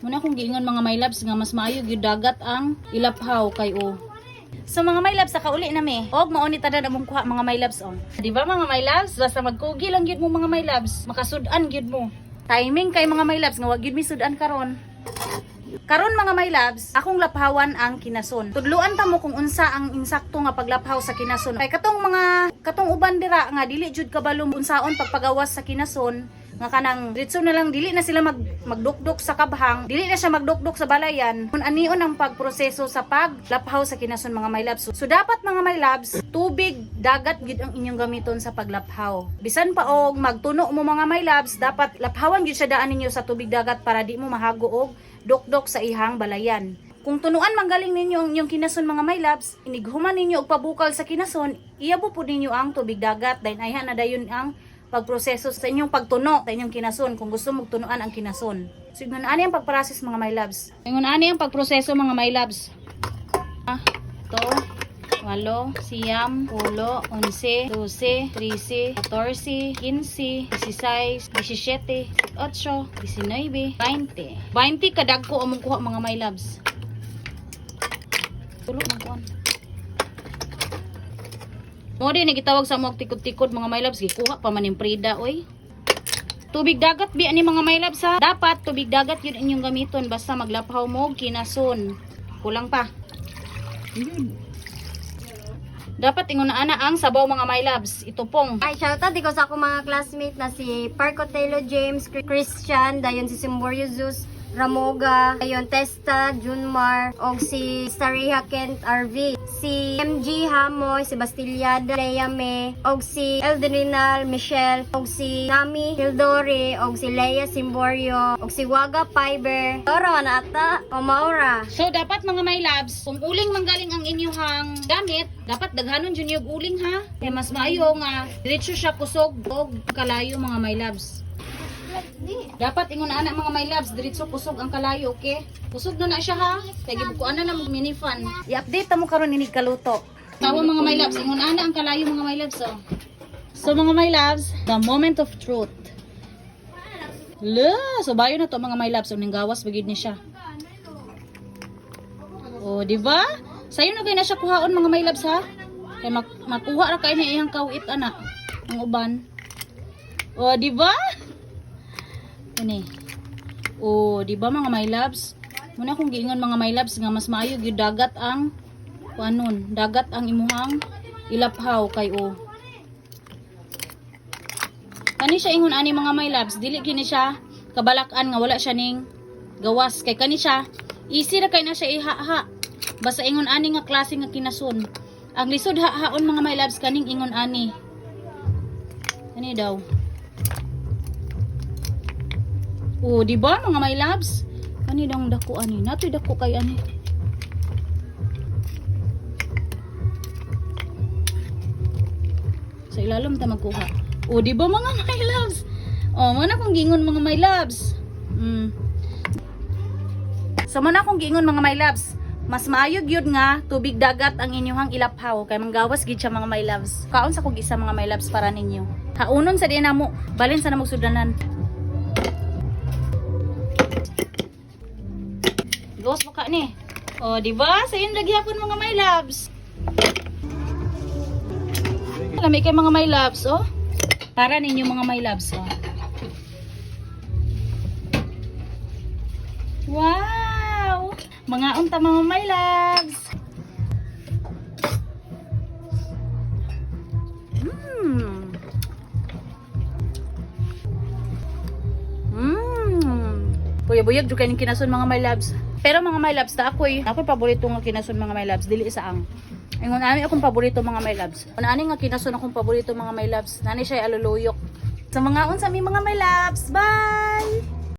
Muna akong giingon, mga my loves, nga mas maayo gyud dagat ang ilaphaw kay oh. So mga my loves, nakauli na mi. Og mao ni tanan among kuha, mga my loves, oh. Di ba, mga my loves? Basta magkugi lang gyud mo, mga my loves. Makasudan gyud mo. Timing kay, mga my loves, nga wa gyud mi sudan karon. Karon, mga my loves, akong laphawan ang kinason. Tudluan ta mo kung unsa ang insakto nga paglaphaw sa kinason. Kay katong mga katong uban dira nga dili jud kabalo unsaon pagpagawas sa kinason, nga kanang diretso na lang, dili na sila magdukdok sa kabhang, dili na siya magdukdok sa balayan. Kung anion ang pagproseso sa paglaphaw sa kinason, mga my loves. So dapat, mga my loves, tubig dagat gid ang inyong gamiton sa paglaphaw. Bisan pa og magtuno mo, mga my loves, dapat laphawan gyud siya daan ninyo sa tubig dagat para di mo mahago og dukdok sa ihang balayan. Kung tunuan manggaling ninyo ang inyong kinason, mga my loves, inighuman ninyo og pabukal sa kinason, iyabo po ninyo ang tubig dagat dahil ayhan na dayon ang pagproseso sa inyong pagtuno sa inyong kinason kung gusto mong tunuan ang kinason. So ingon ani ang pagprocess, mga my loves. Ingon ani ang pagproseso, mga my loves. Ah, to, walo, siyam, pulo, 11, 12, 13, 14, 15, 16, 17, 18, 19, 20. 20 kadagko among kuha, mga my loves. Tulo man kuan. Mo din nagitawag sa among tikod-tikod, mga my loves, gikuha pa man ning Prida oy. Tubig dagat bi ani, mga my loves, ha. Dapat tubig dagat yun inyong gamiton basta maglaphaw mo og kinason. Kulang pa. Yun. Dapat ingon na ana ang sabaw, mga my loves. Ito pong. Ay, shoutout di ko sa akong mga classmate na si Parco Taylor James, Christian, dayon si Simborio Zeus, Ramoga, dayon Testa, Junmar, og si Stariha Kent RV, si MG Hamoy, si Bastillada, Lea May, og si Eldrinal Michelle, og si Nami Hildori, og si Leia Simborio, og si Waga Fiber, Toro na ata, o Maura. So dapat, mga my loves, kung uling manggaling ang inyong gamit, dapat daghanon jud yung uling ha. Kaya mas maayo nga diretso siya kusog og kalayo, mga my loves. Dapat ingon na ana, mga my loves, diretso kusog ang kalayo, okay? Kusog na na siya ha. Kay gibukuan na na mini fan. I-update ta mo karon inig kaluto. Tawa, mga my loves, ingon ana ang kalayo, mga my loves, oh. So mga my loves, the moment of truth. La, so bayo na to, mga my loves, uning gawas bagid ni siya. Oh, di ba? Sayo na kay na siya kuhaon, mga my loves, ha. Kay makuha ra kay na iyang kawit ana ang uban. Oh, di ba? Kani. Oh, di ba, mga my loves? Muna akong giingon, mga my loves, nga mas maayo gyud dagat ang kuanon, dagat ang imuhang ilaphaw kay oh. Kani siya ingon ani, mga my loves, dili kini siya kabalakan nga wala siya ning gawas kay kani siya easy ra kay na siya ihaha. Basta ingon ani nga klase nga kinason. Ang lisod hahaon, mga my loves, kaning ingon ani. Kani daw. Oh, di ba, mga my loves? Kani dang dako ani. Natoy dako kay ani. Sa ilalom ta magkuha. Oh, di ba, mga my loves? Oh, mana kong giingon, mga my loves. So man akong giingon, mga my loves. Mas maayo gyud nga tubig dagat ang inyuhang ilaphaw kay manggawas gid siya, mga my loves. Kaon sa kog isa, mga my loves, para ninyo. Haunon sa di namo, balin sa namog sudanan. Gawas mo ka ni. Oh, di ba? Sayon lagi hapon, mga my loves. Lami kay, mga my loves, oh. Para ninyo, mga my loves, oh. Wow! Mga unta, mga my loves. Buyag-buyag jud kay ning kinason, mga my loves. Pero mga my loves, ta ako'y paborito nga kinason, mga my loves, dili isa ang. Ingon ani akong paborito, mga my loves. Ingon ani nga kinason akong paborito, mga my loves. Nani siya aluluyok. Sa mga unsa mi, mga my loves. Bye.